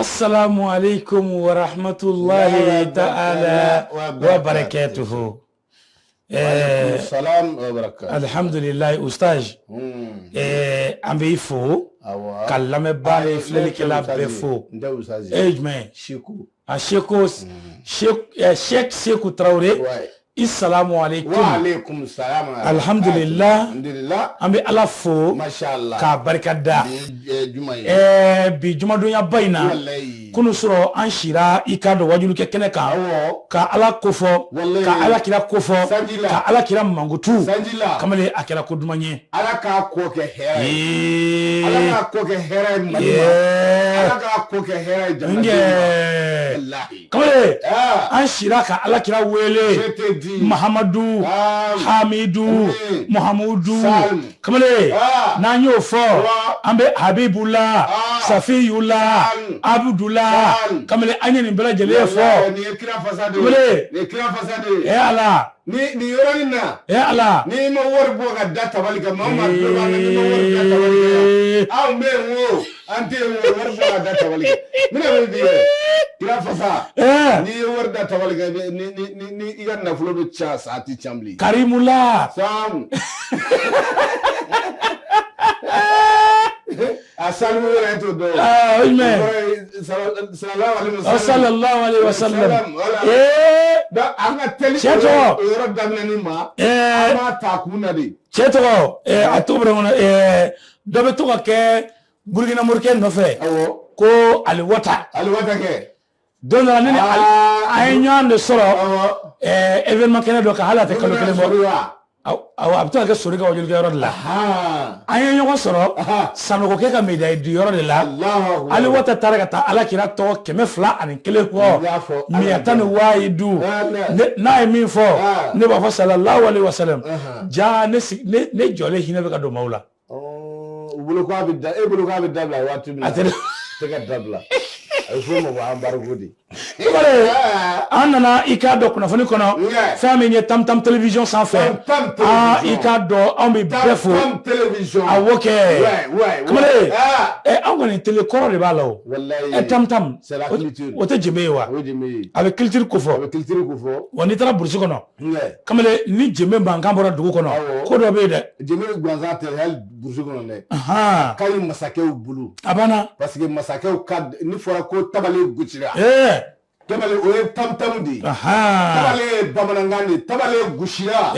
Assalamu alaikum wa rahmatullahi ta'ala wa barakatuhu. Salam wa barakatuh. Alhamdulillah, ustaz. An b'i fo ka lamɛnbaa ni filɛlikɛla bɛɛ fo. N tɛ ustaz. E ye jumɛn ye? Seku. A Seko, Sheikh Seku Traoré. Ouais. Assalamu alaikum. Wa alaikum salam. Alhamdulillah. Alhamdulillah. An bɛ Ala fo Masha Allah. k'a barika da. Bi ye juma ye. Bi jumadonyaba in na, Wallahi. kunu sɔrɔ an sira i k'a dɔn wajulikɛ kɛnɛ kan, Awɔ. ka Ala kofɔ, Wallahi. ka Ala kira kofɔ, Sanji la. ka Ala kira mankutu. Sanji la. Kamalen, a kɛra ko duman ye. Ala k'a ko kɛ hɛrɛ ye. Ala k'a ko kɛ hɛrɛ ye Mali ma. Ala k'a ko kɛ hɛrɛ ye jamanadenw ma. Nkɛ. Wallahi. Kamalen, Ah. an sira ka Ala kira wele. Je te dis. Mahamadu, Ah. Hamidu, Mm. Muhamudu. Salim. Kamalen, Ah. n'an y'o fɔ, Wa. an bɛ Habibula, Ah. Safiyula, Salim. Abudula. Salim. Kamalen, an ye nin bɛɛ lajɛlen fɔ. Wallahi, nin ye kira fasa de ye. Kamalen. Nin ye kira fasa de ye. E Ala, Ni yɔrɔnin na. E Ala. N'i ma wari bɔ ka da tabali kan, maa o maa tulo b'an na, n'i ma wari da tabali kan, anw bɛ yen o, an tɛ yen o, wari bɔ ka da tabali kan. N bɛna min f'i ye, kira fasa, n'i ye wari da tabali kan, ni i ka nafolo bɛ ca, sa tɛ ca bilen. Karimula. Saamu. A salimu yɛrɛ t'o dɔn. Ah, o ye jumɛn? O kɔrɔ ye sallallahu alaihi wasallam. Sallallahu alaihi wasallam. Voilà. Donc an ka teli Cɛ tɔgɔ. o yɔrɔ daminɛni ma, an b'a ta a kun na de. Cɛ tɔgɔ, a tɔgɔ bɛ kɔnɔ, dɔ bɛ to ka kɛ Burukina morikɛ nɔfɛ. Awɔ. Ko Aliwata. Aliwata kɛ. Don dɔ la ne ni Ah. an ye ɲɔgɔn de sɔrɔ Awɔ. Événement kɛnɛ dɔ kan, hali a tɛ kalo kelen bɔ. Sori wa? Awɔ, a bɛ to ka kɛ Sori ka wajulikɛyɔrɔ de la. Ahan. An ye ɲɔgɔn sɔrɔ Ahan. Sanɔgɔkɛ ka médaille di yɔrɔ de la. Allahu akbar. Aliwata taara ka taa Ala kira tɔgɔ 201 fɔ. N y'a fɔ. Miyata ni waayidu. Ala. N'a ye min fɔ, Ah. ne b'a fɔ sallallahu alaihi wasallam. Ahan. Ja ne ne jɔlen hinɛ bɛ ka don maaw la. Ɔɔ, u bolo k'a bɛ da, e bolo k'a bɛ dabila waati min na. A tɛ tɛ ka dabila. A bɛ f'o ma ko embargo de. Kamalen, Ah. an nana i k'a dɔn kunnafoni kɔnɔ, Yeah. fɛn min ye Tam Tam télévision sanfɛ. Tam Tam Ah, télévision. i k'a dɔn anw bɛ bɛɛ fo. Tam télévision. Awɔ kɛ. Ouais. Kamalen, Ah. an kɔni télé kɔrɔ de b'a la o. Wallahi. Tam Tam. C'est la culture. O tɛ jenbe ye wa? O ye jenbe ye. A bɛ culture ko A fɔ. bɛ culture ko fɔ. Wa n'i taara burusi kɔnɔ, Ouais. kamalen, ni jenbe mankan bɔra dugu kɔnɔ, Awɔ. ko dɔ bɛ yen dɛ. Jenbe gansan tɛ hali burusi kɔnɔ dɛ. Ahan. Ka ɲi masakɛw bolo. A banna. Parce que masakɛw ka ni fɔra ko tabale gosira. Tabale o ye tam tam de ye. Ahan. Tabale ye bamanankan de ye. Tabale gosira.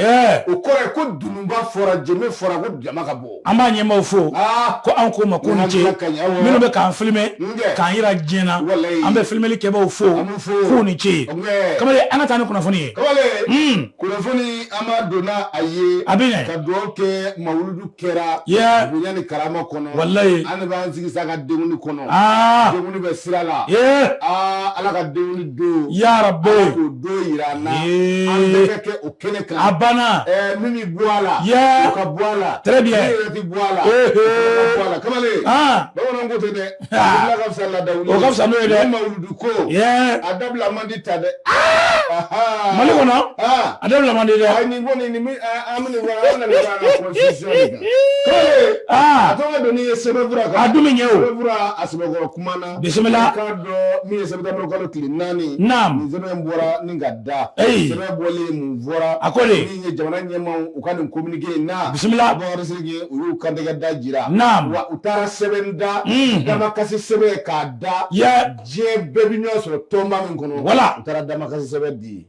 O kɔrɔ ye ko dununba fɔra, jenbe fɔra, ko jama ka bɔ. An b'a ɲɛmaaw fo. Ah. Ko anw k'o ma ko ni ce. Nin hakilina ka ɲi, awɔ. Minnu bɛ k'an filmer, Nkɛ. k'an yira diɲɛ na. Walayi. An bɛ filmeli kɛbaaw fo. An b'u fo. K'u ni ce. Nkɛ. Kamalen, an ka taa ni kunnafoni ye. Kamalen, kunnafoni an b'a don n'a a ye. A bɛ ɲɛ. Ka dugawu kɛ mawuludu kɛra. Yeah. Bonya ni karama kɔnɔ. Walayi. An de b'an sigi sa ka denkundi kɔnɔ. Ah. Denkundi bɛ sira la. Yeah. Aa, Ala ka denkundi don. Ya Rabbi. Ala k'o don yira an na. Yeah. An bɛɛ ka kɛ o kɛnɛ kan. A banna. Min bɛ bɔ a la. Yeah. O ka bɔ a la. Très bien. Min yɛrɛ tɛ bɔ a la. Eh, O ka eh. bɔ a la. Kamalen. Ah. Bamananw ko ten dɛ. Ah. Dabila ka fisa ladawuli. O ka fisa n'o ye dɛ. Ni mawuludu ko. Yeah. A dabila man di ta dɛ. Ah. Mali kɔnɔ. Ah. A dabila man di dɛ. Ayi, nin kɔni nin an bɛ nin fɔ, an bɛna nin fɔ an ka constitution de kan. Kamalen. Ah. A tɔgɔ dɔn n'i ye sɛbɛnfura kan. A dun bɛ ɲɛ o. Sɛbɛnfura a sɛbɛnkɔrɔ kuma na. Bisimila. I k'a dɔn min ye septembre kalo tile 4. Naam. Nin sɛbɛn bɔra ni ka da. Eyi. Sɛbɛn bɔlen mun fɔra. A ko de. Min ye jamana ɲɛmaaw u ka nin communiqué in na. Bisimila. Abubakar Sidiki u y'u kantigɛ da jira. Naam. Wa u taara sɛbɛn da. Mhm. Damakasi sɛbɛn k'a da. Yeah. Diɲɛ bɛɛ bɛ ɲɔgɔn sɔrɔ tɔnba min kɔnɔ. Voilà. U taara damakasi sɛbɛn di.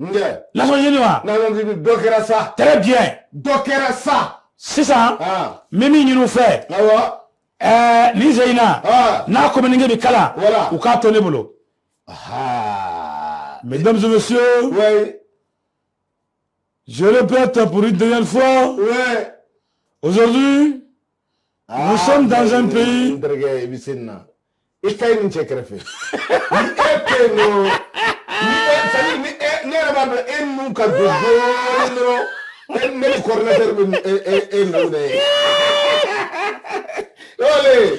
Nkɛ. Nations Unies wa? Nations Unies dɔ kɛra sa. Très bien. Dɔ kɛra sa. Sisan. Ah. N bɛ min ɲini u fɛ. Awɔ. Nin sen in na. Ah. N'a communiqué bɛ kalan. Voilà. U k'a to ne bolo. Ah. Mesdames et messieurs. Oui. Je répète pour une dernière fois. Oui. Aujourd'hui, nous sommes dans un pays. N terikɛ, i bɛ se nin na. I ka ɲi nin cɛ kɛrɛfɛ. Ni e tɛ yen nɔ, ni e, c'est à dire ni e, ne yɛrɛ b'a dɔn e nun ka don dɔɔnin dɔrɔn, e ne ni coordinateur bɛ e nɔ de ye. Kamalen,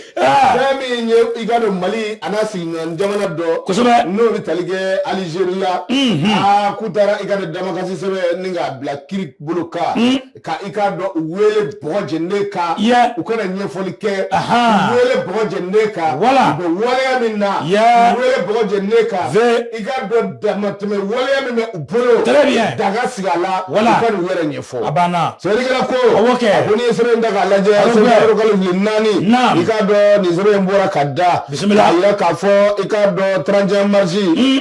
fɛn min ye i ka dɔn Mali a n'a sigiɲɔgɔn jamana dɔ. Kosɛbɛ. N'o bɛ tali kɛ Alizeri la. Aa, k'u taara i ka dɔn damakasi sɛbɛn ni k'a bila kiri bolo kan. Ka i k'a dɔn u wele bɔgɔ jeninen kan. U kana ɲɛfɔli kɛ. U wele bɔgɔ jeninen kan. Voilà. U bɛ waleya min na. U wele bɔgɔ jeninen kan. I k'a dɔn damatɛmɛ waleya min bɛ u bolo. Très bien. Daga sigi a la. Voilà. U ka n'u yɛrɛ ɲɛfɔ. A banna. Sɛbɛnnikɛla ko. Awɔ kɛ. A ko n'i ye sɛbɛn in ta k'a lajɛ. Awɔ kɛ. Sɛbɛn kalo tile 4. Naam. I k'a dɔn nin sɛbɛn in bɔra ka da. Bisimila. K'a yira k'a fɔ i k'a dɔn 31 mars.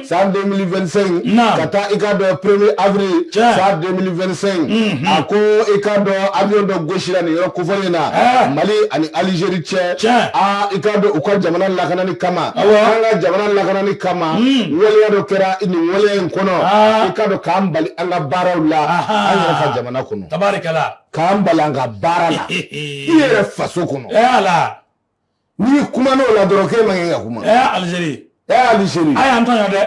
San 2025. Naam. Ka taa i k'a dɔn 1er avril. Tiɲɛ. San 2025. A ko i k'a dɔn avion dɔ gosira nin yɔrɔ kofɔlen in na. Mali ani Algérie cɛ. Tiɲɛ. Aa, i k'a dɔn u ka jamana lakanani kama. Awɔ. An ka jamana lakanani kama. Waleya dɔ kɛra nin waleya in kɔnɔ. I k'a dɔn k'an bali an ka baaraw la. An yɛrɛ ka jamana kɔnɔ. Tabarikala. K'an bali an ka baara la. I yɛrɛ faso kɔnɔ. Ala. N'i kumana o la dɔrɔn k'e man kan ka kuma. Algérie. Algérie. A y'an tɔɲɔ dɛ.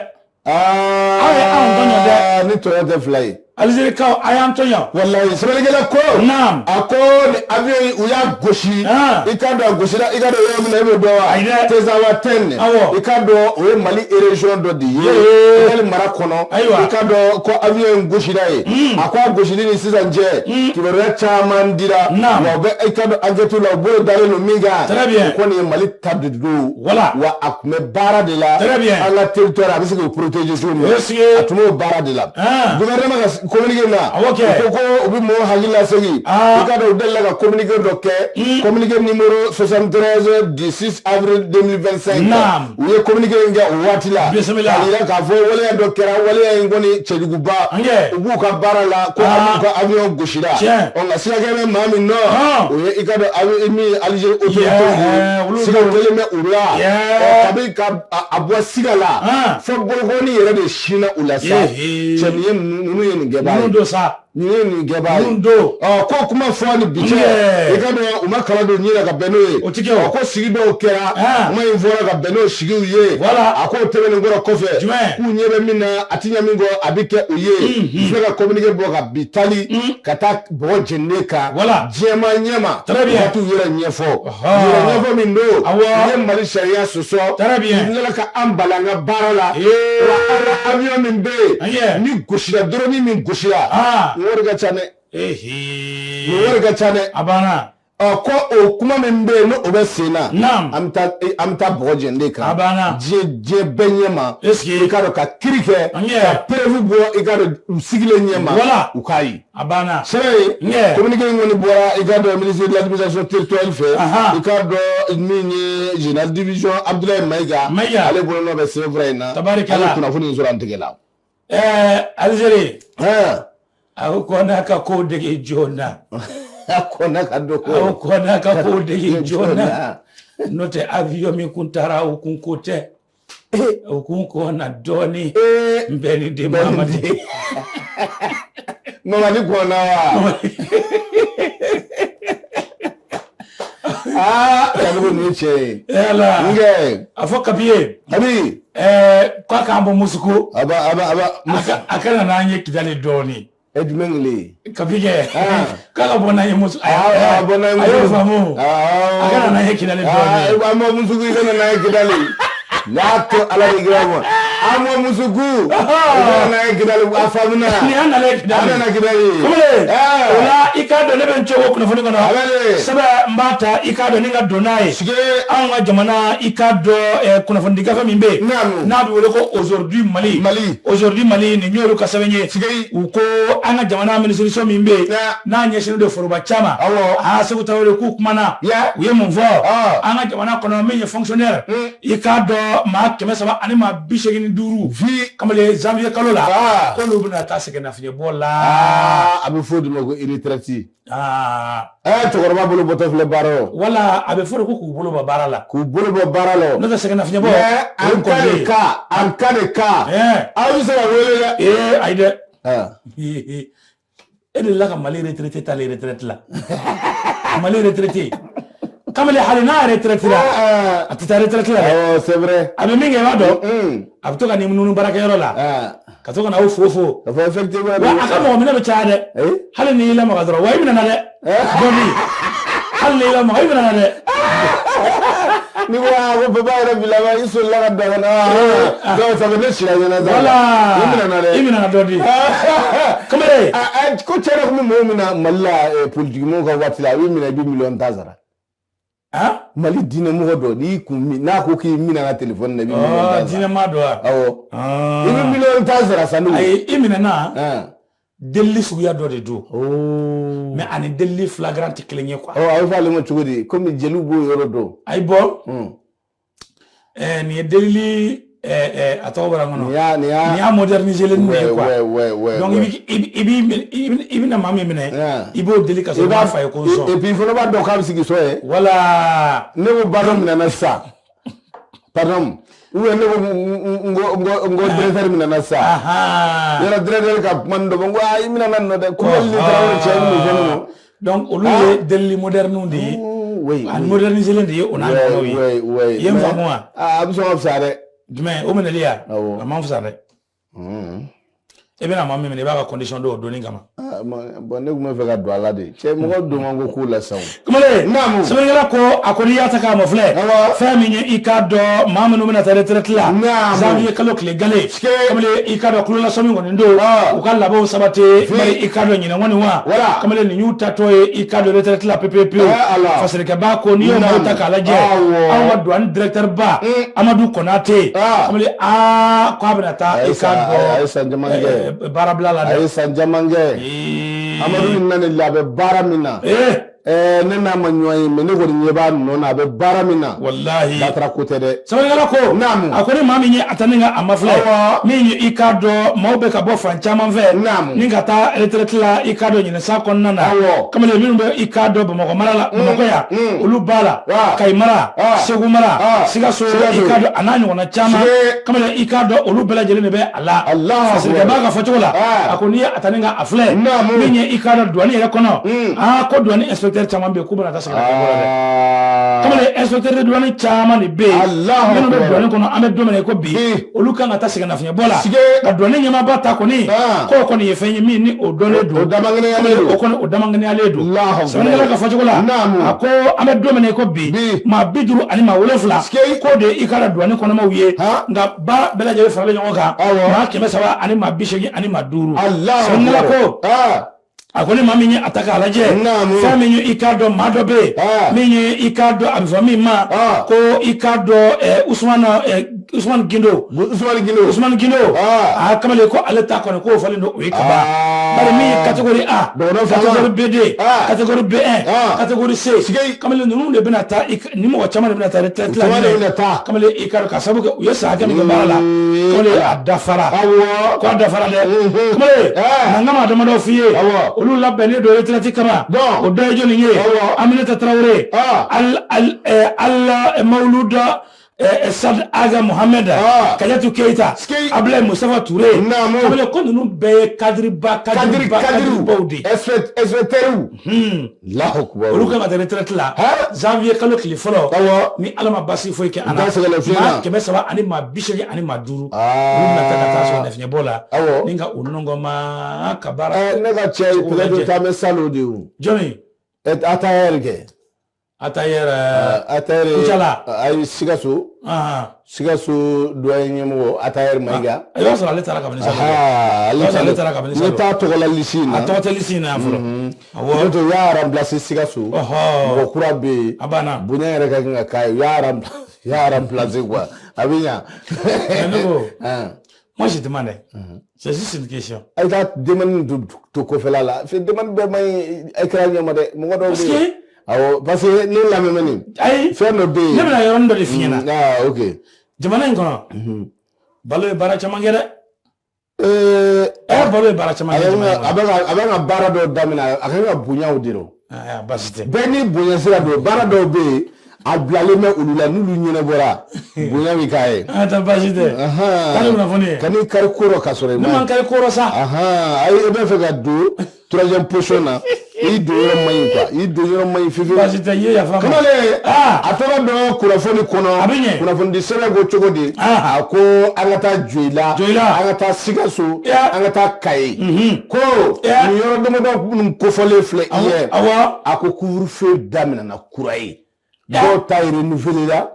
Aw ye anw tɔɲɔ dɛ. Ni tɔɲɔ tɛ fila ye. Algérie kaw a y'an tɔɲɔ. Walayi sɛbɛnnikɛla ko. Naam. A ko ni avion in u y'a gosi. I k'a dɔn a gosira i k'a dɔn yɔrɔ min na e b'o dɔn wa. Ayi dɛ. Tinzawatène. Awɔ. I k'a dɔn o ye Mali région dɔ de ye. Kidali mara kɔnɔ. Ayiwa. I k'a dɔn ko avion in gosira yen. A ko a gosili ni sisan cɛ. Kibaruya caman dira. Naam. Wa u bɛ i k'a dɔn enquête la u bolo dalen don min kan. Très bien. O kɔni ye Mali ta de don. Voilà. Wa a tun bɛ baara de la. Très bien. An ka territoire a bɛ se k'o protéger cogo min na. Est-ce que. A tun b'o baara de la. Gouvernement ka communiqué na. Awɔ kɛ. U ko ko u bɛ mɔgɔw hakili lasegin. I k'a dɔn u delila ka communiqué dɔ kɛ. Communiqué numéro 73 du 6 avril 2025. Naam. U ye communiqué in kɛ o waati la. Bisimila. K'a yira k'a fɔ waleya dɔ kɛra waleya in kɔni cɛjuguba. Angɛ. U b'u ka baara la ko u ka avion gosira. Tiɲɛ. Ɔ nka siga kɛ bɛ maa min nɔ. O ye i k'a dɔn min ye Algérie autorité ye. Siga kelen bɛ u la. Kabi ka a bɔ siga la. Fo bolokɔni yɛrɛ de sinna u la sa. Cɛ nin ye ninnu ye nin kɛbaa ye. Ninnu don sa. Ninnu ye nin kɛbaa ye. Ninnu don. Ɔ ko kuma fɔ ni bi cɛ. I ka dɔn u ma kala don ɲin na ka bɛn n'o ye. O ti kɛ o. Ko sigi dɔw kɛra. Kuma in fɔra ka bɛn n'o sigiw ye. Voilà. A k'o tɛmɛnen kɔrɔ kɔfɛ. Jumɛn. K'u ɲɛ bɛ min na a ti ɲɛ min kɔ a bɛ kɛ o ye. U filɛ ka communiqué bɔ ka bi tali. Ka taa bɔgɔ jeninen kan. Voilà. Diɲɛmaa ɲɛma. Très bien. U ka t'u yɛrɛ ɲɛfɔ. Yɛrɛ ɲɛfɔ min don. Awɔ. U ye Mali sariya sɔsɔ. Très bien. U tilala ka an bali an ka baara la. Wa an ka avion min bɛ yen. Ni gosira drone min gosira. Nin wari ka ca dɛ. Nin wari ka ca dɛ. A banna. Ɔ ko o kuma min bɛ yen n'o bɛ sen na. Naam. An bɛ taa bɔgɔ jeninen kan. A banna. Diɲɛ bɛɛ ɲɛ ma. Est-ce que. I k'a dɔn ka kiiri kɛ. Ka preuve bɔ i k'a dɔn u sigilen ɲɛ ma. Voilà. U k'a ye. A banna. Sɛbɛn ye. Communiqué in kɔni bɔra i k'a dɔn ministre de l'administration territoriale fɛ. I k'a dɔn min ye général division Abdoulaye Mayiga. Mayiga. Ale bolonɔ bɛ sɛbɛnfura in na. Tabarikala. Ale kunnafoni in sɔrɔ an tɛgɛ la. Algérie. A ko kɔnna ka ko dege joona. A kɔnna ka don ko. A ko kɔnna ka ko dege joona. N'o tɛ avion min kun taara o kun ko tɛ. O kun kɔnna dɔɔni. N bɛ ni den Mamadi. Mamadi kɔnna wa. Aa Kabiru nin ye tiɲɛ ye. Yala. Nkɛ. A fɔ Kabi ye. Kabi. K'a k'an bɔ Musuku. A ba a ba a ba. A ka na n'an ye Kidali dɔɔni. E jumɛn kelen ye. Kabi kɛ. K'a ka bɔ n'an ye Musuku. A bɔ n'an ye Musuku. A y'o faamu. A ka na n'an ye Kidali dɔɔni. An bɔ Musuku i ka na n'an ye Kidali. N'a to Ala de kira ma. An bɔ Musuku. I ka na n'an ye Kidali a faamuna. Ni an nana Kidali. An nana Kidali. Kamalen. O la i k'a dɔn ne bɛ n cogo kunnafoni kɔnɔ. A bɛ de. Sɛbɛn n b'a ta i k'a dɔn ni ka don n'a ye. Sike. Anw ka jamana i k'a dɔn kunnafoni di gafe min bɛ yen. Naamu. N'a bɛ wele ko aujourd'hui Mali. Mali. Aujourd'hui Mali nin y'olu ka sɛbɛn ye. Sike. U ko an ka jamana minisiriso min bɛ yen. N'a ɲɛsinnen don foroba ca ma. Awɔ. Aa Segu Tarawele k'u kumana. U ye mun fɔ. An ka jamana kɔnɔ min ye fonctionnaire. I k'a dɔn maa 385. Vi. Kamalen janvier kalo la. K'olu bɛna taa sɛgɛnnafiɲɛbɔ la. A bɛ fɔ o de ma ko retraite. Cɛkɔrɔba bolo bɔtɔ filɛ baara o. Wala a bɛ fɔ de ko k'u bolo bɔ baara la. K'u bolo bɔ baara la. N'o tɛ sɛgɛnnafiɲɛbɔ. Mais en cas de cas, en cas de cas. Aw bɛ se ka wele dɛ. Ee ayi dɛ. E delila ka Mali retraité t'ale retraite la. Mali retraité. Kamalen hali n'a retraite la. A tɛ taa retraite la dɛ. Awɔ c'est vrai. A bɛ min kɛ i b'a dɔn. A bɛ to ka n'i munumunu baarakɛyɔrɔ la. Ka to ka na aw fo fo. Ka fɔ effectivement. Wa a ka mɔgɔ minɛ bɛ caya dɛ. Hali n'i y'i lamaga dɔrɔn wa i minɛ na dɛ. Dɔɔni. Hali ni i ma maga, i bɛna na dɛ. Ni ko aa, ko papa yɛrɛ bilama, i solila ka don a kɔnɔ. Donc ça fait ne sira ɲɛna sa. Voilà. I bɛna na dɛ. I bɛna na dɔ di. Kamalen. Ko cɛ dɔ tun bɛ mɔgɔw minɛ Mali la, politique mɔgɔw ka waati la, a b'i minɛ, i bɛ miliyɔn 10 sara. Han? Mali diinɛmɔgɔ dɔ, n'i kun n'a ko k'i minɛ ka téléphone na, i bɛ miliyɔn 10 sara. Diinɛmaa dɔ wa? Awɔ. I bɛ miliyɔn 10 sara Sanogo. Ayi, i minɛna. Delili suguya dɔ de don. Mais ani delili flagrant tɛ kelen ye quoi. Ɔ, a bɛ fɔ ale ma cogo di? Komi jeliw b'o yɔrɔ dɔn. Ayi, bɔn. Nin ye delili, a tɔgɔ bɔra n kɔnɔ. Nin y'a nin y'a Nin y'a moderniser nin de ye quoi. Donc i bɛna maa min minɛ, i b'o deli ka sɔrɔ i b'a f'a ye ko n sɔn. Et puis i fana b'a dɔn k'a bɛ sigi so ye. Voilà. Ne ko ba dɔ minɛna sisan. Pardon. Ou bien ne ko n ko directeur minɛna sisan. Yɔrɔ directeur ka kuma ni dɔ bɔ, n ko aa, i minɛna nin nɔ dɛ. Kulubali ni Tarawele cɛ ninnu fɛn ninnu. Donc olu ye delili moderne de ye. A moderniser de ye o n'a ɲɔgɔnnaw ye. I ye n faamu wa? A bɛ sɔn ka fisaya dɛ. Jumɛn? O minɛli ya? Awɔ. A man fisa dɛ. E bɛna maa min minɛ, i b'a ka condition dɔn o donni kama. Bon, ne tun bɛ fɛ ka don a la de. Cɛ, mɔgɔ don man ko ko la sisan o. Kamalen. Naamu. Sɛbɛnnikɛla ko a ko n'i y'a ta k'a mafilɛ. Fɛn min ye, i k'a dɔn, maa minnu bɛna taa retraite la. Janvier kalo tile gale. Kamalen, i k'a dɔn, kulolasɔmi kɔni don. U ka labɛnw sabati. Bari i k'a dɔn, ɲinɛ kɔni wa. Kamalen, nin y'u tatɔ ye, i k'a dɔn, retraite la pewu pewu. Fasirikɛba ko n'i y'o maaw ta k'a lajɛ. Anw ka douane directeur ba. Amadu Konate. Kamalen, aa, k'a bɛna taa, i k'a dɔn. A ye san caman kɛ. Baarabila la dɛ. A ye san caman kɛ. Amadu nana nin la, a bɛ baara min na. Ne n'a ma ɲɔgɔn ye, mais ne kɔni ɲɛ b'a nɔ na, a bɛ baara min na. Walahi. Batara ko tɛ dɛ. Sɛbɛnnikɛla ko. Naamu. A ko ni maa min ye a ta ni ka a mafilɛ. Min ye, i k'a dɔn, maaw bɛ ka bɔ fan caman fɛ. Ni ka taa retraite la, i k'a dɔn, ɲinɛ kɔnɔna na. Kamalen, minnu bɛ, i k'a dɔn, Bamakɔ mara la, Bamakɔ yan, olu b'a la. Kayi mara, Segu mara, Sikaso, i k'a dɔn, a n'a ɲɔgɔnna caman. Kamalen, i k'a dɔn, olu bɛɛ lajɛlen de bɛ a la. Fasirikɛba ka fɔcogo la, a ko n'i ye a ta ni ka a filɛ. Min ye, i k'a dɔn, douane yɛrɛ kɔnɔ. Aa, ko douane inspecteur caman bɛ yen k'u bɛna taa sɛgɛn la dɛ. Kamalen, inspecteur de douane caman de bɛ yen minnu bɛ douane kɔnɔ, an bɛ don min na i ko bi, olu kan ka taa sɛgɛn nafiɲɛbɔ la. Ka douane ɲɛmaaba ta kɔni, k'o kɔni ye fɛn ye min ni o dɔnnen don. O damakɛnɛyalen don. O kɔni, o damakɛnɛyalen don. Sɛbɛnnikɛla ka fɔcogo la, a ko an bɛ don min na i ko bi, maa 57 k'o de ye, i ka dɔn, douane kɔnɔmaw ye. Nka baara bɛɛ lajɛlen faralen ɲɔgɔn kan, maa 300 ani maa 85. Sɛbɛnnikɛla ko a ko ni maa min ye a ta k'a lajɛ, fɛn min ye, i k'a dɔn, maa dɔ bɛ yen min ye, i k'a dɔn, a bɛ fɔ min ma ko, i k'a dɔn, Usumani Gindo. Usumani Gindo. Usumani Gindo. A kamalen ko ale ta kɔni, k'o fɔlen don, o ye kaba. Bari min ye catégorie A, catégorie B2, catégorie B1, catégorie C, kamalen, ninnu de bɛna taa, ni mɔgɔ caman de bɛna taa retraite la. Kamalen, i k'a dɔn, ka sababu kɛ u ye san hakɛ min kɛ baara la, kamalen, a dafara. Ko a dafara dɛ. Kamalen, na n ka maa damadɔ f'i ye, olu labɛnnen don retraite kama. O dɔ ye jɔnni ye? Aminata Tarawele, Al Mawuluda Sad Aga Mohamed, Kajatu Keita, Ablaye Mustafa Touré. Kamalen, ko ninnu bɛɛ ye cadre ba, cadre ba, cadre baw de ye. Inspecteur. Allahu akbar. Olu kan ka taa retraite la janvier kalo tile fɔlɔ, ni Ala ma basi foyi kɛ an na. Maa 300 ani maa 85, olu bɛna taa ka taa sɔrɔ nafiɲɛbɔ la ni ka u nɔngɔn ka baara. Ne ka cɛ, peut-être taa bɛ salon de o. Jɔnni? ATR kɛ. ATR. ATR. Kucala. Ayi, Sikaso. Sikaso doyen ɲɛmɔgɔ ATR Mayiga. I b'a sɔrɔ ale taara kabini salon. Ale taara kabini salon. Ne t'a tɔgɔ la liste in na. A tɔgɔ tɛ liste in na yan fɔlɔ. Awɔ. N'o tɛ, u y'a remplacer Sikaso. Mɔgɔ kura bɛ yen. A banna. Bonya yɛrɛ ka kan ka k'a ye. U y'a remplacer quoi. A bɛ ɲa. Ne ko. Moi, je demande. C'est juste une question. A ye taa demande to kɔfɛla la. Demande bɛɛ man ɲi écran ɲɛ ma dɛ. Mɔgɔ dɔw bɛ yen. Awɔ, parce que ne lamɛn bɛ nin. Ayi. Fɛn dɔ bɛ yen. Ne bɛna yɔrɔnin dɔ de f'i ɲɛna. Ah, ok. Jamana in kɔnɔ, Balo ye baara caman kɛ dɛ. Balo ye baara caman kɛ jamana in kɔnɔ. A bɛ ka baara dɔw daminɛ, a kan ka bonya o de rɔ. Aa, baasi tɛ. Bɛɛ ni bonya sira don, baara dɔw bɛ yen. A bilalen bɛ olu la, n'olu ɲɛnabɔra, bonya bɛ k'a ye. An ta baasi tɛ. Taa ni kunnafoni ye. Kan'i kari ko rɔ k'a sɔrɔ i ma. Ne ma n kari ko rɔ sa. Ayi, e bɛ fɛ ka don troisième position na, i don yɔrɔ man ɲi quoi, i don yɔrɔ man ɲi fiyewu. Baasi tɛ, i ye yafa n ma. Kamalen, a tora dɔn kunnafoni kɔnɔ. A bɛ ɲɛ. Kunnafonidi sɛbɛn ko cogo di? A ko an ka taa Joyila. Joyila. An ka taa Sikaso. An ka taa Kayi. Ko nin yɔrɔ damadɔ minnu kofɔlen filɛ i ye. Awɔ. A ko couvre-feu daminɛna kura ye. Dɔw ta ye renouvelé la,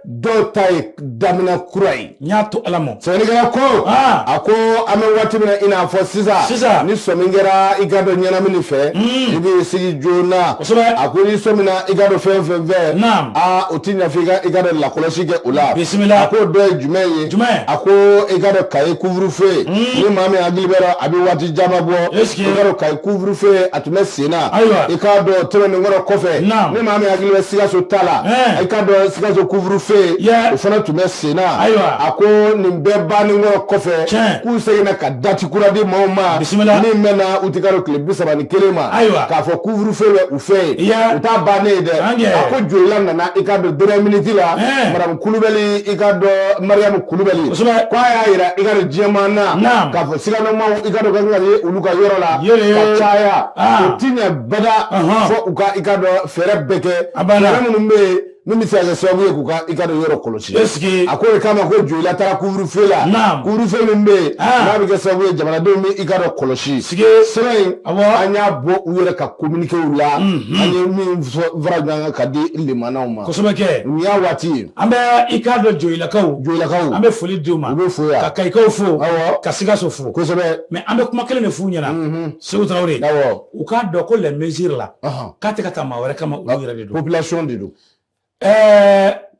dɔw ta ye daminɛ kura ye. N y'a to Ala ma. Sɛbɛnnikɛla ko, a ko an bɛ waati min na i n'a fɔ sisan. Sisan. Ni sɔmi kɛra i ka dɔn ɲɛnamini fɛ, i b'i sigi joona. Kosɛbɛ. A ko n'i sɔmina i ka dɔn fɛn fɛn fɛ. Naam. Aa, o ti ɲɛ f'i ka i ka dɔn lakɔlɔsi kɛ o la. Bisimila. A k'o dɔ ye jumɛn ye? Jumɛn? A ko i ka dɔn Kayi couvre-feu. Ni maa min hakili bɛ a bɛ waati caman bɔ. Est-ce que. I ka dɔn Kayi couvre-feu a tun bɛ sen na. Ayiwa. I k'a dɔn tɛmɛnen kɔrɔ kɔfɛ. Naam. Ni maa min hakili bɛ Sikaso ta la. I k'a dɔn Sikaso couvre-feu. O fana tun bɛ sen na. Ayiwa. A ko nin bɛɛ bannen kɔrɔ kɔfɛ. Tiɲɛ. K'u seginna ka date kura di maaw ma. Bisimila. Min bɛ na utikalo tile 31 ma. Ayiwa. K'a fɔ couvre-feu bɛ u fɛ yen. U t'a bannen ye dɛ. An kɛ. A ko Joyila nana i k'a dɔn dernière minute la. Madame Kulubali, i k'a dɔn Mariyamu Kulubali. Kosɛbɛ. Ko a y'a yira i k'a dɔn diɲɛmaa na. Naam. K'a fɔ siganamaw i k'a dɔn ka kan ka ye olu ka yɔrɔ la. Yele. Ka caya. Ah. O ti ɲɛ bada. Ɔhɔn. Fo u ka i k'a dɔn fɛɛrɛ bɛɛ kɛ. A banna. Fɛɛrɛ minnu bɛ yen min bɛ se ka kɛ sababu ye k'u ka i k'a dɔn yɔrɔ kɔlɔsi. Est-ce que. A ko de kama ko Joyila taara couvre-feu la. Naam. Couvre-feu min bɛ yen. Ah. N'a bɛ kɛ sababu ye jamanadenw bɛ i k'a dɔn kɔlɔsi. Sigi. Sɛbɛn in. Awɔ. An y'a bɔ u yɛrɛ ka communiqué la. An ye min fara ɲɔgɔn kan ka di limanaw ma. Kosɛbɛ kɛ. Nin y'a waati ye. An bɛ i k'a dɔn Joyilakaw. Joyilakaw. An bɛ foli d'u ma. U bɛ fo yan. Ka Kayikaw fo. Awɔ. Ka Sikaso fo. Kosɛbɛ. Mais an bɛ kuma kelen de f'u ɲɛna. Seku Tarawele. Awɔ. U k'a dɔn ko les mesures là. Ɔhɔn. K'a tɛ ka taa maa wɛrɛ kama, olu yɛrɛ de don. Population de don.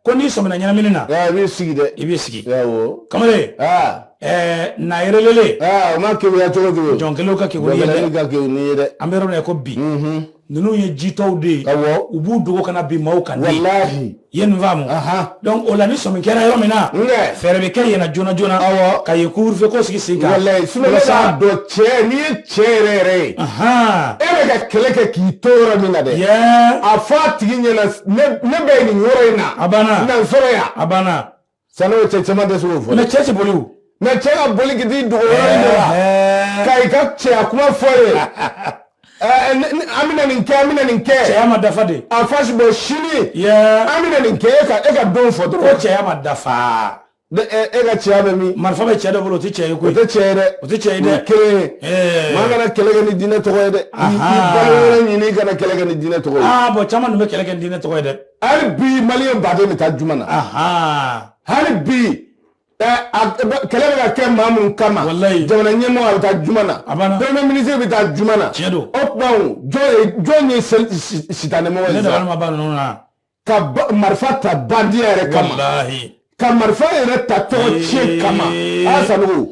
Ko n'i sɔmina ɲɛnamini na. I b'i sigi dɛ. I b'i sigi. Awɔ. Kamalen. Na yɛrɛlele. O ma keguya cogo cogo. Jɔn kelen ka kegu n'i ye dɛ. Jɔn kelen ka kegu n'i ye dɛ. An bɛ yɔrɔ min na ko bi. Ninnu ye jitɔw de ye. Awɔ. U b'u dogo ka na bin maaw kan de. Walahi. I ye nin faamu. Donc o la ni sɔmi kɛra yɔrɔ min na. Fɛɛrɛ bɛ kɛ yen na joona joona. Awɔ. Ka yen couvre-feu ko sigi sen kan. Walahi, sinon ne b'a dɔn cɛ, n'i ye cɛ yɛrɛ yɛrɛ ye. E bɛ ka kɛlɛ kɛ k'i to yɔrɔ min na dɛ. A fɔ a tigi ɲɛna ne bɛ nin yɔrɔ in na. A banna. Na n sɔrɔ yan. A banna. San'o cɛ caman tɛ se k'o fɔ. Mais cɛ tɛ boli o. Mais cɛ ka boli k'i t'i dogo yɔrɔ in dɔ la. Ka i ka cɛya kuma fɔ ye. An bɛna nin kɛ, an bɛna nin kɛ. Cɛya ma dafa de. A fasi bɔ sini. An bɛna nin kɛ, e ka don fɔ dɔrɔn. Ko cɛya ma dafa. E ka cɛya bɛ min? Marifa bɛ cɛ dɔ bolo, o tɛ cɛ ye koyi. O tɛ cɛ ye dɛ. O tɛ cɛ ye dɛ. O ye kelen ye. Maa kana kɛlɛ kɛ ni diinɛ tɔgɔ ye dɛ. I balo wɛrɛ ɲini, i kana kɛlɛ kɛ ni diinɛ tɔgɔ ye. Aa bɔn, caman dun bɛ kɛlɛ kɛ ni diinɛ tɔgɔ ye dɛ. Hali bi maliyɛn baden bɛ taa juma na. Hali bi. Kɛlɛ bɛ ka kɛ maa mun kama. Walayi. Jamana ɲɛmɔgɔ a bɛ taa juma na. A banna. Premier ministre bɛ taa juma na. Tiɲɛ don. O tuma jɔn ye sitanɛmɔgɔ ye Ne sisan? dabali ma ban ninnu na. Ka marifa ta bandiya yɛrɛ kama. Walahi. Ka marifa yɛrɛ ta tɔgɔ tiɲɛ kama. Aa Sanogo.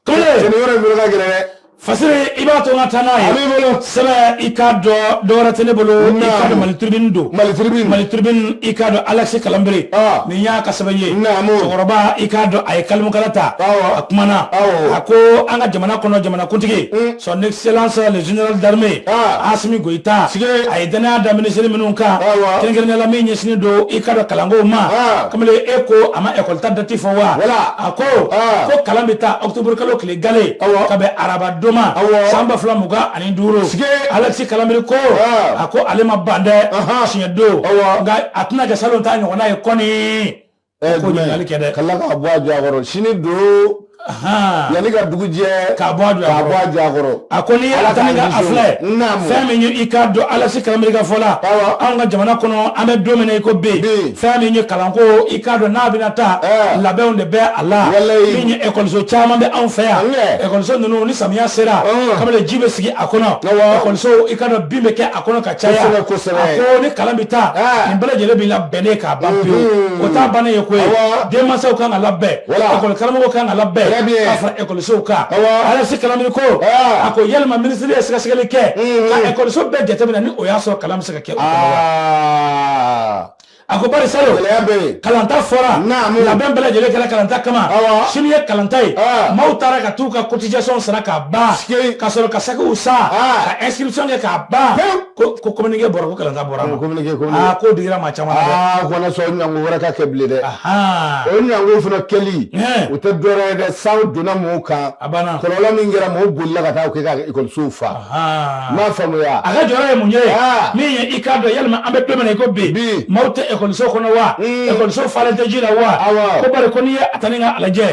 Kamalen. Cɛnin yɔrɔ in fana ka gɛlɛn dɛ. Fasiri, i b'a to n ka taa n'a ye. A b'i bolo. Sɛbɛn, i k'a dɔn dɔwɛrɛ tɛ ne bolo. I k'a dɔn Mali Tribune don. Mali Tribune. Mali Tribune, i k'a dɔn Alexis Kalanbere. Nin y'a ka sɛbɛn ye. Naamu. Cɛkɔrɔba, i k'a dɔn a ye kalimukala ta. Awɔ. A kumana. Awɔ. A ko an ka jamana kɔnɔ jamanakuntigi. Son excellence le général d'armée. Assimi Goïta. Sige. A ye danaya da minisiri minnu kan. Awɔ. Kɛrɛnkɛrɛnnenya la min ɲɛsinnen don i k'a dɔn kalanko ma. Kamalen, e ko a ma école ta date fɔ wa? Voilà. A ko ko kalan bɛ taa octobre kalo tile gale. Awɔ. Ka bɛn araba don ma. Awɔ. San 2025. Sige. Alexis Kalanbere ko. A ko ale ma ban dɛ. Siɲɛ don. Awɔ. Nka a tɛna kɛ salon ta ɲɔgɔnna ye kɔni. Ko ɲininkali kɛ dɛ. Ka tila k'a bɔ a jɔ a kɔrɔ sini don. Yanni ka dugu jɛ. K'a bɔ a jɔ a kɔrɔ. K'a bɔ a jɔ a kɔrɔ. A ko n'i y'a ta ni ka a filɛ. Naamu. Fɛn min ye i k'a dɔn Alexis Kalanbere ka fɔ la. Awɔ. Anw ka jamana kɔnɔ an bɛ don min na i ko bi. Fɛn min ye kalanko i k'a dɔn n'a bɛna taa. Labɛnw de bɛ a la. Walayi. Min ye ekɔliso caman bɛ anw fɛ yan. Ekɔliso ninnu ni samiya sera. Kamalen ji bɛ sigi a kɔnɔ. Awɔ. Ekɔliso i k'a dɔn bin bɛ kɛ a kɔnɔ ka caya. Kosɛbɛ, kosɛbɛ. A ko ni kalan bɛ taa. Nin bɛɛ lajɛlen bɛ labɛnnen k'a ban pewu. O t'a bannen ye koyi. Awɔ. Denmansaw kan ka labɛn. Voilà. Ekɔli karamɔgɔw kan ka labɛn. Très bien. Ka fara ekɔlisow kan. Awɔ. Alexis Kalanbere ko. A ko yalima minisiri ye sɛgɛsɛgɛli kɛ. Ka ekɔliso bɛɛ jateminɛ ni o y'a sɔrɔ kalan bɛ se ka kɛ o kɔnɔ wa? A ko bari salon Gɛlɛya bɛ yen. Kalanta fɔra. Naamu. Labɛn bɛɛ lajɛlen kɛra kalanta kama. Sini ye kalanta ye. Maaw taara ka t'u ka cotisation sara k'a ban. Sike. Ka sɔrɔ ka sakiw san. Ka inscription kɛ k'a ban. Pewu. Ko communiqué bɔra ko kalanta bɔra a ma. Communiqué. Aa, k'o digira maa caman na dɛ. Aa, kana sɔn ɲango wɛrɛ ka kɛ bilen dɛ. O ɲango fana kɛli, o tɛ dɔwɛrɛ ye dɛ, san donna mɔgɔw kan. A banna. Kɔlɔlɔ min kɛra, mɔgɔw bolila ka taa o kɛ ka ekɔlisow fa. N m'a faamuya. A ka jɔyɔrɔ ye mun ye? Min ye, i k'a dɔn, yalima an bɛ don min na i ko bi, Bi. maaw tɛ ekɔliso kɔnɔ wa? Ekɔliso falen tɛ ji la wa? Awɔ. Ko bari ko n'i ye a ta ni ka a lajɛ,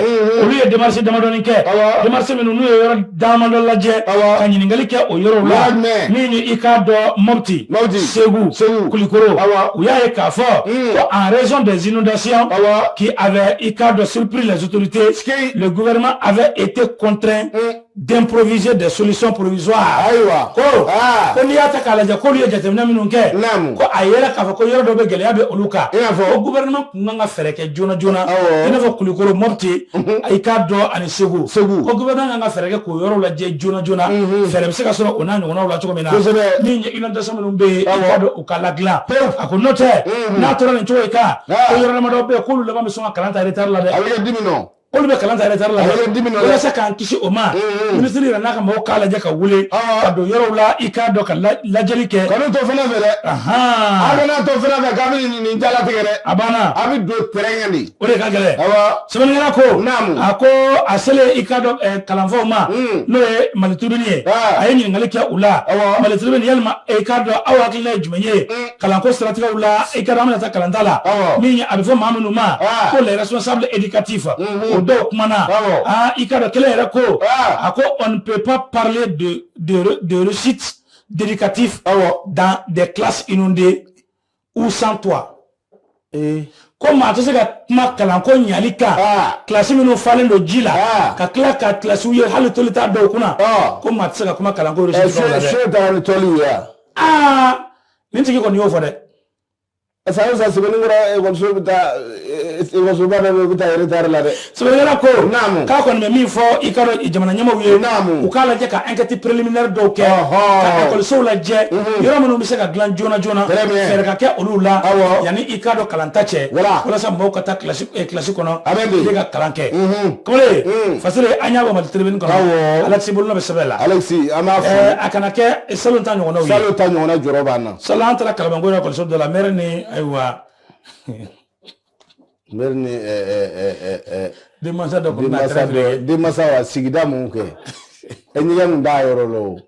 olu ye démarche damadɔni kɛ. Démarche minnu n'u ye yɔrɔ damadɔ lajɛ, ka ɲininkali kɛ o yɔrɔw la. Yɔrɔ jumɛn? Min ye, i k'a dɔn, Mopti, Mopti. Segu, Segu. Kulikoro, u y'a ye k'a fɔ ko en raison des inondations qui avaient, i k'a dɔn, surpris les autorités, Ski. le gouvernement avait été contraint d'improviser des solutions provisoires. Ayiwa. Ko ko n'i y'a ta k'a lajɛ, k'olu ye jateminɛ minnu kɛ, ko a yera k'a fɔ ko yɔrɔ dɔ bɛ, gɛlɛya bɛ olu kan. I n'a fɔ? Ko gouvernement kun kan ka fɛɛrɛ kɛ joona joona, Awɔ. i n'a fɔ Kulikoro, Mopti, i k'a dɔn, ani Segu. Segu. Ko gouvernement kan ka fɛɛrɛ kɛ k'o yɔrɔw lajɛ joona joona, fɛɛrɛ bɛ se ka sɔrɔ o n'a ɲɔgɔnnaw la cogo min na. Min ye inondation minnu bɛ yen, i k'a dɔn, u ka ladilan. Pewu. A ko n'o tɛ, n'a tora nin cogo in kan, ko yɔrɔ damadɔ bɛ yen, k'olu laban bɛ sɔn ka kalan ta retard la dɛ. A bɛ kɛ dimi nɔ. Olu bɛ kalan ta retard la A bɛ dɛ. kɛ dimi nɔ dɛ. Walasa k'an kisi o ma, minisiri yɛrɛ n'a ka mɔgɔw k'a lajɛ ka wele ka don yɔrɔw la, i k'a dɔn, ka lajɛli kɛ. Kanu to fana fɛ dɛ. A kana to fana fɛ k'a bɛ nin jalatigɛ dɛ. A banna. A bɛ don terrain kan de. O de ka gɛlɛn. Sɛbɛnnikɛla ko, Naamu. a ko a selen, i k'a dɔn, kalanfaw ma, n'o ye Mali Tribune ye, a ye ɲininkali kɛ u la. Mali Tribune, yalima i k'a dɔn, aw hakilina ye jumɛn ye kalanko siratigɛw la, i k'a dɔn, an bɛna taa kalanta la, min ye a bɛ fɔ maa minnu ma ko les responsables éducatifs, o dɔw kumana. Aa, i k'a dɔn, kelen yɛrɛ ko, a ko on ne peut pas parler de réussite d'éducatif dans des classes inondées ou sans toit. Ko maa tɛ se ka kuma kalanko ɲali kan, kilasi minnu falen don ji la, ka tila ka kilasiw ye hali toli t'a dɔw kunna, ko maa tɛ se ka kuma kalanko réussite dɔw la dɛ. So taara ni tɔliw ye wa? Aa, nin tigi kɔni y'o fɔ dɛ. San o san, Sɛbɛnnikɔrɔ ekɔliso bɛ taa, ekɔlisoba dɔ bɛ yen, u bɛ taa retard la dɛ. Sɛbɛnnikɛla ko Naamu. k'a kɔni bɛ min fɔ, i ka dɔn, jamana ɲɛmaaw ye, Naamu. u k'a lajɛ ka enquête préliminaire dɔw kɛ, ka ekɔlisow lajɛ, yɔrɔ minnu bɛ se ka dilan joona joona, Très bien. fɛɛrɛ ka kɛ olu la yanni, i k'a dɔn, kalanta cɛ, walasa mɔgɔw ka taa kilasi kɔnɔ A bɛ ten. ne ka kalan kɛ. Kamalen Fasire, an y'a bɔ Mali Tribune kɔnɔ. Alexis Bolonɔ bɛ sɛbɛn la. Alexis, an b'a fɔ. A kana kɛ salon ta ɲɔgɔnnaw ye. Salon ta ɲɔgɔnna jɔrɔ b'an na. Salon, an taara Kalabankɔrɔ ekɔliso dɔ la, maire ni, ayiwa, Maire ni denmansa dɔ kɔni n'a denmansa kɛrɛfɛ. dɔ, denmansa wa sigida mun kɛ, ɛ ɲɛgɛn kun t'a yɔrɔ la o.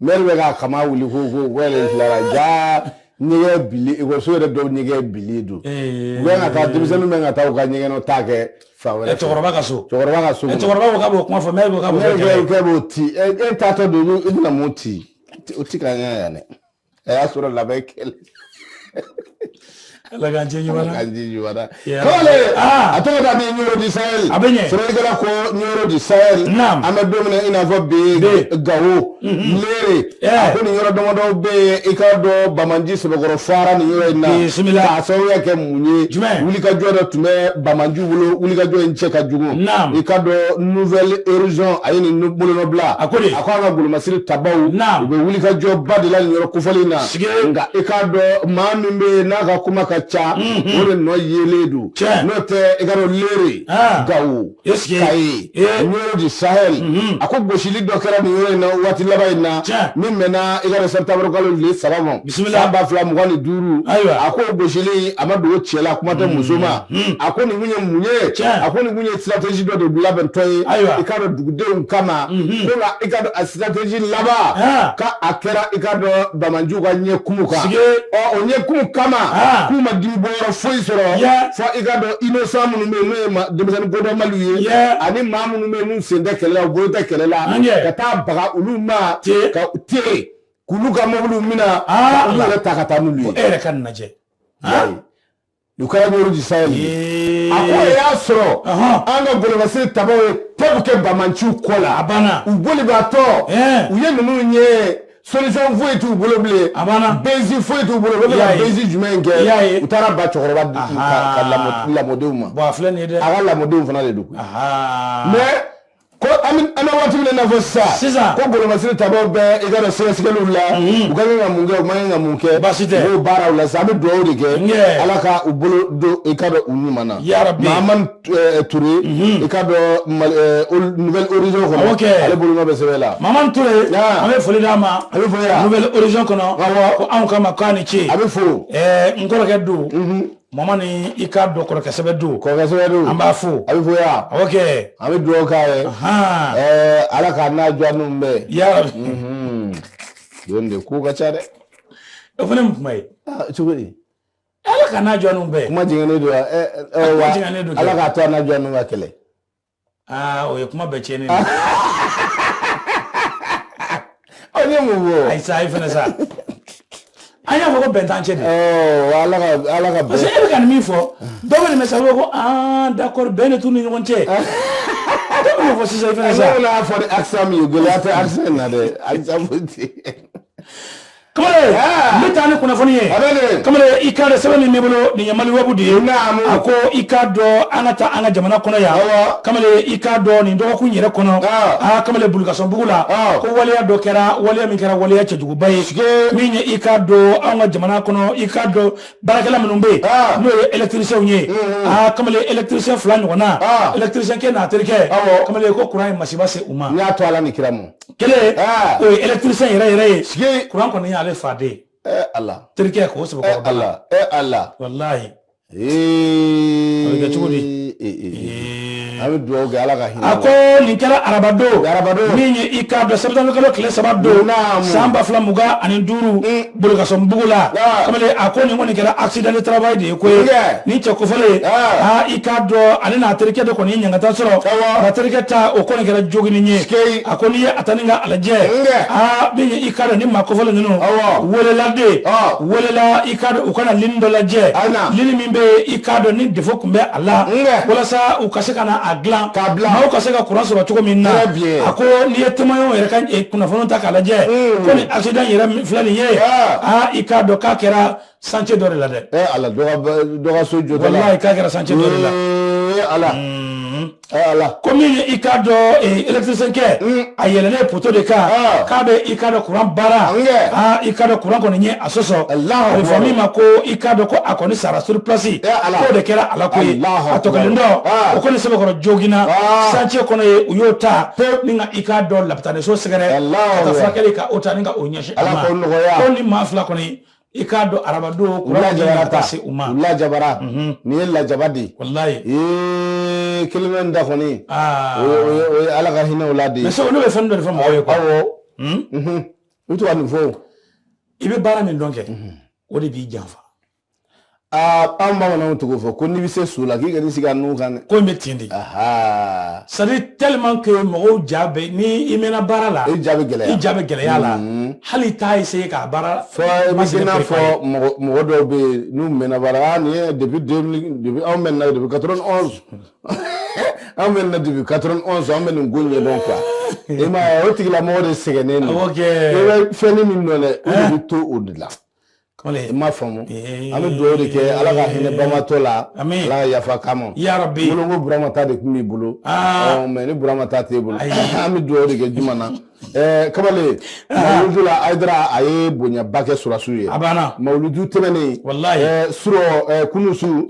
Maire bɛ k'a kama wuli ko yɛrɛ tilara ja ɲɛgɛn bili, ekɔliso yɛrɛ dɔw ɲɛgɛn bili don. U bɛ ka taa, denmisɛnninw bɛ ka taa u ka ɲɛgɛn dɔ ta kɛ fan wɛrɛ fɛ. Cɛkɔrɔba ka so. Cɛkɔrɔba ka so kɔnɔ. Cɛkɔrɔba ko k'a b'o kuma fɔ, maire ko k'a b'o Maire kɛ kɛlɛ ye. k'e b'o ci, e taatɔ don, i bɛna mun ci? O ti ka ɲɛ yan dɛ. A y'a sɔrɔ labɛn kɛlɛ. Ala k'an cɛ ɲuman na. K'an ji ɲuman na. Ya Kamalen, Rabbi. a tɔgɔ da ni Ɲoro du Sahel. A bɛ ɲɛ. Sɛbɛnnikɛla ko Ɲoro du Sahel. Naam. An bɛ don min na i n'a fɔ bi, Bi. Gawo, Lere. A ko nin yɔrɔ damadɔ bɛ yen, i k'a dɔn, Bamanji sɛbɛkɔrɔ fara nin yɔrɔ in na. Bisimila. K'a sababuya kɛ mun ye? Jumɛn? Wulikajɔ dɔ tun bɛ Bamanjiw bolo, wulikajɔ in cɛ ka jugu. Naam. I k'a dɔn, Nouvelle Horizon a ye nin bolonɔbila. A ko de. A ko an ka golomasiri tabaw. Naam. U bɛ wulikajɔba de la nin yɔrɔ kofɔlen in na. Sige. Nka i k'a dɔn, maa min bɛ yen n'a ka kuma ka ca, o de nɔ yelen don. Tiɲɛ. N'o tɛ, i ka dɔn, Lere, Gawo, Est-ce que- Kayi, Ɲoro du Sahel, a ko gosili dɔ kɛra nin yɔrɔ in na waati laban in na, Tiɲɛ. min bɛnna, i ka dɔn, septembre kalo tile 3 ma, Bisimila. san 2025. Ayiwa. A ko gosili a ma dogo cɛ la, kuma tɛ muso ma. A ko nin kun ye mun ye? Tiɲɛ. A ko nin kun ye stratégie dɔ de labɛntɔ ye, Ayiwa. i ka dɔn, dugudenw kama. Ko nka, i ka dɔn, a stratégie laban, ka a kɛra, i ka dɔn, Bamanjiw ka ɲɛ kumu kan. Sige. Ɔ, o ɲɛ kumu kama, k'u ma dimi bɔyɔrɔ foyi sɔrɔ fɔ, i ka dɔn, innocent minnu bɛ yen, n'o ye denmisɛnnin kodɔnbaliw ye, ani maa minnu bɛ yen n'u sen tɛ kɛlɛ la, u bolo tɛ kɛlɛ la, Anjɛ. ka taa baga olu ma, Te. ka te k'olu ka mɔbiliw minɛ, ka olu Ala. yɛrɛ ta ka taa n'olu ye. E yɛrɛ ka nin lajɛ. U kɛra Ɲoro du Sahel ye. A ko o y'a sɔrɔ an ka golomasiri tabaw ye tɛbu kɛ Bamanciw kɔ la. A banna. U bolibaatɔ, u ye ninnu ye, solution foyi t'u bolo bilen. A banna. Bezi foyi t'u bolo, u bɛ fɛ I y'a ka ye. bezi jumɛn I y'a ye. kɛ? U taara ba cɛkɔrɔba ka lamɔdenw ma. Bon, a filɛ nin ye dɛ. A ka lamɔdenw fana de don. Mais ko an bɛ waati min na i n'a fɔ sisan ko golomasiri tabaw bɛ i ka dɔn sɛgɛsɛgɛliw la, u ka kan ka mun kɛ, u man kan ka mun kɛ. Baasi tɛ. U b'o baaraw la sisan, an bɛ dugawu de kɛ, Ala ka u bolo don i ka dɔn u ɲuman na. Yarabi. Mahamani Ture, i ka dɔn Nouvel Horizon kɔnɔ, ale bolonɔ bɛ sɛbɛn la. Mahamani Ture, an bɛ foli d'a ma. A bɛ fo yan. Nouvel Horizon kɔnɔ. Ko anw kama k'a ni ce. A bɛ fo. N kɔrɔkɛ don. Mamani, i k'a dɔn kɔrɔkɛ sɛbɛ don. Kɔrɔkɛ sɛbɛ don. An b'a fo. A bɛ fo yan. Awɔ kɛ. An bɛ dugawu k'a ye. Ala k'a n'a jɔ ninnu bɛɛ. Yarabi. Don de ko ka ca dɛ. O fana mun kuma ye? Cogo di? Ala ka n'a jɔ ninnu bɛɛ. Kuma jigɛnnen don wa? Kuma jigɛnnen don. Ala k'a to a n'a jɔ ninnu ka kɛlɛ. Aa, o ye kuma bɛɛ tiɲɛnen ye. Aw ye mun fɔ? Ayi sa, ayi fana sa. An y'a fɔ ko bɛn t'an cɛ de. Ala ka Ala ka bɛn. Parce que e bɛ ka nin min fɔ, dɔw bɛ nin mɛn sa, u bɛ ko aa d'accord, bɛn de t'u ni ɲɔgɔn cɛ. Dɔw bɛ nin fɔ sisan i fana sa. Ne bɛna fɔ ni accent min ye, gɛlɛya tɛ accent in na dɛ, accent foyi tɛ yen. Kamalen, n bɛ taa ni kunnafoni ye. Kamalen, i k'a dɔn sɛbɛn min bɛ bolo nin ye Maliweb de ye. A ko i k'a dɔn an ka taa an ka jamana kɔnɔ yan. Kamalen, i k'a dɔn nin dɔgɔkun yɛrɛ kɔnɔ. Aa kamalen, Bulukasunbugu la, ko waleya dɔ kɛra, waleya min kɛra waleya cɛjuguba ye. Min ye i k'a dɔn anw ka jamana kɔnɔ, i k'a dɔn baarakɛla minnu bɛ yen, n'o ye électricien ye. Aa kamalen, électricien fila ɲɔgɔnna, électricien kɛ n'a terikɛ. Kamalen, ko courant ye masiba se u ma. N y'a to Ala ni kira ma. Kelen, o ye électricien yɛrɛ yɛrɛ ye, courant kɔni y'ale fa de. Ala. Terikɛ k'o sɛbɛkɔrɔ. Ala, Ala. Walahi. A bɛ kɛ cogo di? An bɛ dugawu kɛ Ala ka hinɛ. A ko nin kɛra araba don. Araba don. Min ye i k'a dɔn septembre kalo tile 3 don. San 2025, Bulukasunbugu la. Kamalen, a ko nin kɔni kɛra accident de travail de ye koyi. Nin cɛ kofɔlen. Aa i k'a dɔn ale n'a terikɛ de kɔni ye ɲangata sɔrɔ. A terikɛ ta, o kɔni kɛra jogini ye. A ko n'i ye a ta ni ka a lajɛ. Aa min ye i k'a dɔn ni maa kofɔlen ninnu. Welela de. Welela i k'a dɔn u ka na ligne dɔ lajɛ. Ligne min bɛ i k'a dɔn ni défaut tun bɛ a la, walasa u ka se ka na a dilan, maaw ka se ka courant sɔrɔ cogo min na. A ko n'i ye témoin yɛrɛ ka kunnafoni ta k'a lajɛ, ko ni accident yɛrɛ filɛ nin ye, aa i k'a dɔn k'a kɛra chantier dɔ de la dɛ. Ala, dɔ ka so jɔ la. Walahi, k'a kɛra chantier dɔ de la. Ala. Ala. Ko min ye i k'a dɔn électricien kɛ, a yɛlɛnnen poteau de kan, k'a bɛ i k'a dɔn courant baara, aa i k'a dɔn courant kɔni ye a sɔsɔ. A bɛ fɔ min ma ko i k'a dɔn ko a kɔni sara sur place. K'o de kɛra a la ko ye. A tɔ kelen dɔ, o kɔni sɛbɛkɔrɔ joginna chantier kɔnɔ ye, u y'o ta ni ka i k'a dɔn lapitaniso sɛgɛrɛ ka taa furakɛli ka o ta ni ka o ɲɛsin a ma. Ko ni maa fila kɔni, i k'a dɔn araba don, courant kɔni ka se u ma. Lajabara, nin ye lajaba de ye. Walayi. Kelen bɛ da kɔni. O ye Ala ka hinɛ o la de ye. Mais olu bɛ fɛn dɔ de fɔ mɔgɔw ye quoi. Awɔ. U bɛ to ka nin fɔ. I bɛ baara min dɔn kɛ, o de b'i janfa. Aa, anw bamananw t'o fɔ ko n'i bɛ se so la k'i kan'i sigi a nun kan dɛ. Ko in bɛ ten de. C'est à dire tellement que mɔgɔw ja bɛ, ni i mɛnna baara la. I ja bɛ gɛlɛya. I ja bɛ gɛlɛya la. Hali i t'a essayer k'a baara. Fɔ i bɛ n'a fɔ mɔgɔ dɔw bɛ yen n'u mɛnna baara la, nin ye depuis 2000, depuis anw mɛnna depuis 91, anw mɛnna depuis 91, an bɛ nin ko ɲɛdɔn quoi. I m'a ye, o tigilamɔgɔ de sɛgɛnnen don. Awɔ kɛ. I bɛ fɛnnin min dɔn dɛ, o de bɛ to o de la. I m'a faamu. An bɛ dugawu de kɛ Ala ka hinɛ banbaatɔ la. Ala ka yafa k'a ma. Yarabi. Bolo ko Burama ta de tun b'i bolo. Mais ni Burama ta t'e bolo. An bɛ dugawu de kɛ juma na. Kamalen, mawuludu la Hayidara a ye bonyaba kɛ sɔrɔdasiw ye. A banna. Mawuludu tɛmɛnen. Walayi. Surɔ kunun su.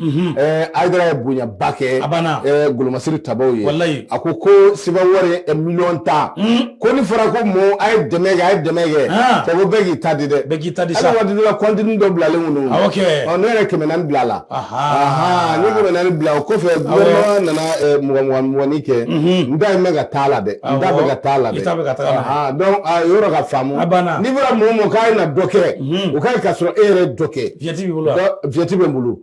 Hayidara ye bonyaba kɛ. A banna. Golomasiri tabaw ye. Walayi. A ko ko seba wari 10,000,000. Ko ni fɔra ko mɔɔ a ye dɛmɛ kɛ, a ye dɛmɛ kɛ. Cɛ ko bɛɛ k'i ta di dɛ. Bɛɛ k'i ta di sa. Hali waati dɔ la kɔntini dɔ bilalen kun don. Awɔ kɛ. Ne yɛrɛ 400 bila a la. Ne 400 bila o kɔfɛ, gouvernement nana mugan mugan kɛ. N da in bɛ ka taa la dɛ. N da bɛ ka taa la dɛ. I ta bɛ ka taa la. Donc a yɔrɔ ka faamu. A banna. N'i bɔra mɔgɔ mɔgɔ k'a ye na dɔ kɛ, o ka ɲi ka sɔrɔ e yɛrɛ ye dɔ kɛ. Vignette b'i bolo wa? Vignette bɛ n bolo.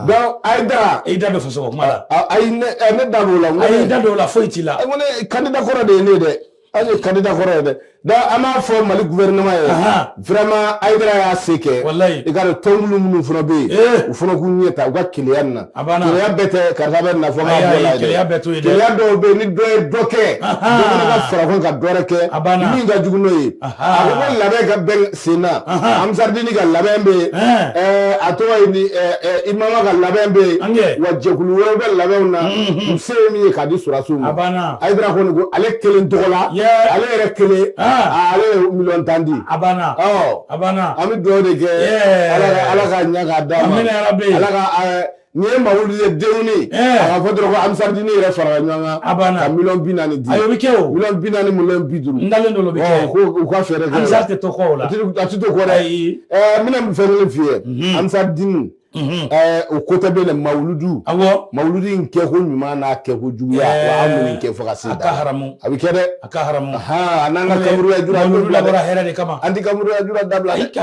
Donc Hayidara. I da bɛ faso ko kuma la. Ayi, ne da b'o la. Ayi, i da don o la, foyi t'i la. N ko ne candidat kɔrɔ de ye ne ye dɛ. An ye candidat kɔrɔ ye dɛ. Donc an b'a fɔ Mali gouvernement ye, vraiment Hayidara y'a se kɛ. Walayi. I ka dɔn tɔnkulu minnu fana bɛ yen, Eh. u fana k'u ɲɛ ta u ka keleya nin na. A banna. Keleya bɛɛ tɛ karisa bɛ nin na fɔ n k'a Ayi, bɔ ayi, la ye dɛ. keleya bɛɛ t'o ye dɛ. Keleya dɔw bɛ yen, ni dɔ ye dɔ kɛ, dɔ fana ka fara o kan ka dɔ wɛrɛ kɛ A banna. min ka jugu n'o ye. A ko ko labɛn ka bɛn sen na. Ansaridini ka labɛn bɛ yen. Ɛn. A tɔgɔ ye ni Imama ka labɛn bɛ yen. Ange. Wa jɛkulu wɛrɛw bɛ labɛnw na. U se ye min ye k'a di sɔrɔdasiw ma. A banna. Hayidara kɔni ko ale kelen tɔgɔ la. Yeah. Ale yɛrɛ kelen. Ah. Ale ye miliyɔn 10 di. A banna. Ɔ. A banna. An bɛ dugawu de kɛ. Yeah. Ala ka ɲɛ k'a d'a ma. Amina yarabi. Ala ka nin ye mawuludu ye denw Eh. a ka fɔ dɔrɔn ko Ansaridini yɛrɛ farala ɲɔgɔn kan. A banna. Ka miliyɔn 40 di. Ayi, o bɛ kɛ o. Miliyɔn 40, miliyɔn 50. N dalen don o bɛ Ɔ, kɛ. ko u ka fɛɛrɛ kɛ. Ansar tɛ to kɔ o la. A ti to kɔ dɛ. Ayi. N bɛna fɛn kelen f'i ye. Ansaridini. O ko tɛ bɛ yen dɛ, mawuludu. Awɔ. Mawuludu in kɛko ɲuman n'a kɛko juguya. Eh. Wa an bɛ nin kɛ fo ka se A ka haramu. A bɛ kɛ dɛ. A ka haramu. A n'an ka kaburuya jura an t'o Mawuludu bila dɛ. labɔra hɛrɛ de kama. An ti kaburuya jura dabila Ayi dɛ. ka.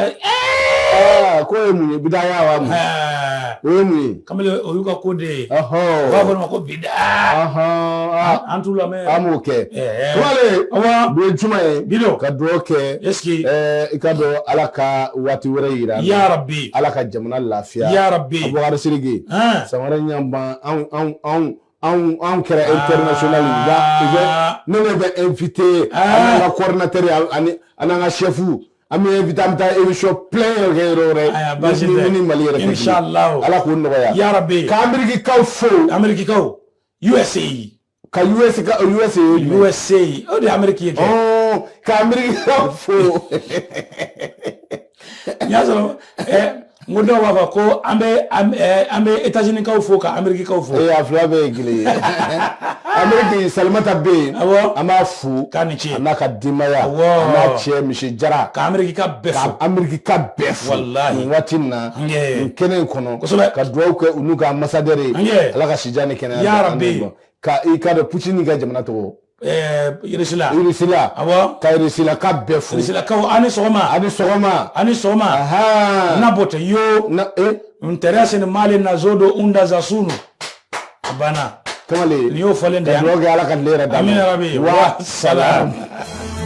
Aa, k'o ye mun ye, bidaya wa mun? Ɛɛ. O ye mun ye? Kamalen, o y'u ka ko de ye. Ɔhɔ. U b'a fɔ o ma ko bida. Ɔhɔn. An t'u lamɛn. An b'o kɛ. Ɛɛ. Kumale. Awɔ. Bi ye juma ye. Bido. Ka dugawu kɛ. Est-ce que. I ka dɔn Ala ka waati wɛrɛ yira an na. Ya Rabbi. Ala ka jamana lafiya. Ya Rabbi. Abubakar Sidiki. Han. Samara ɲanban anw anw anw anw anw kɛra international u b'a u bɛ ne ne bɛ invité Ah. an n'an ka coordinateur ani an n'an ka chef an bɛ invité, an bɛ taa émission plein yɛrɛ kɛ yɔrɔ wɛrɛ. Ayi, baasi tɛ. Ni Mali yɛrɛ tɛ kelen. Inshallah. Ala k'o nɔgɔya. Ya Rabbi. Ka Ameriki fo. Amérique-kaw. USA. Ka US ka USA ye jumɛn ye? USA. O de ye Amérique ye kɛ. Ɔn, ka Ameriki fo. N y'a sɔrɔ n ko dɔw b'a fɔ ko an bɛ États-Unis-kaw fo ka Amérique-kaw fo. Ee, a fila bɛɛ ye kelen ye. Ameriki Salimata bɛ yen. Awɔ. An b'a fo. K'a ni ce. A n'a ka denbaya. Awɔ. A n'a cɛ Misi Jara. Ka Amérique ka bɛɛ fo. Ka Ameriki ka bɛɛ fo. Walahi. Nin waati in na. Angɛ. Nin kɛnɛ in kɔnɔ. Kosɛbɛ. Ka dugawu kɛ u n'u ka ambassadeur ye. Angɛ. Ala ka sijan ni kɛnɛya. Ya d'an Rabbi. ma. Ka i ka dɔn Poutine ka jamana tɔgɔ. Irisila. Irisila. Awɔ. Ka Irisila ka bɛɛ fo. Irisilakaw, a ni sɔgɔma. A ni sɔgɔma. A ni sɔgɔma. Ahan. Na bɔtɛ yo. Na eh. Nterese ni mali na zodo unda za sunu. A banna. Kamalen. Nin y'o fɔlen de Ka ye. dugawu kɛ Ala ka tile yɛrɛ d'an ma. Amina rabi. Wa salam. Wa salam.